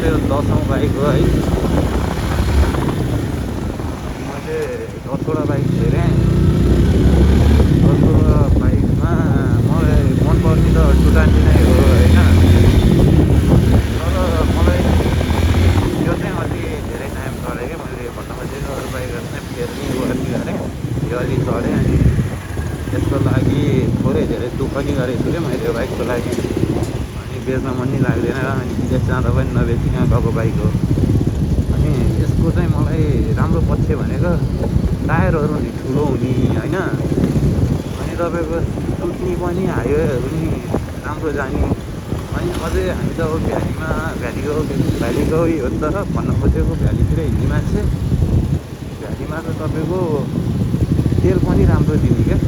यो 10औं बाइक हो है। मैले 10वटा बाइक हेरेँ। 10वटा बाइकमा मलाई मनपर्ने त 220 नै हो होइन। तर मलाई यो चाहिँ अलि धेरै टाइम चढ्यो क्या। मैले भन्दा खोजेको अरू बाइकहरू चाहिँ फेरि वर्नी गरेँ, यो अलि चढेँ। अनि यसको लागि थोरै धेरै दुःख नि गरेको छु क्या मैले यो बाइकको लागि। अनि बेच्न मन नि लाग्दैन। अनि विदेश जाँदा पनि नबेचिकन गएको बाइक हो। अनि यसको चाहिँ मलाई राम्रो पक्ष भनेको टायरहरू नि ठुलो हुने होइन। अनि तपाईँको सुत्ने पनि हाइवेहरू नि राम्रो जाने। अनि अझै हामी त अब भ्यालीको हो नि त भन्न खोजेको, भ्यालीतिर हिँड्ने मान्छे। भ्यालीमा त तपाईँको तेल पनि राम्रो दिने क्या।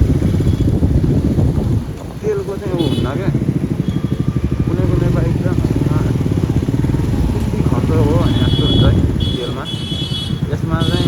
तेलको चाहिँ ऊ हुन्न क्या। कुनै कुनै बाइक त त्यति खर्च हो भने जस्तो हुन्छ नि तेलमा। यसमा चाहिँ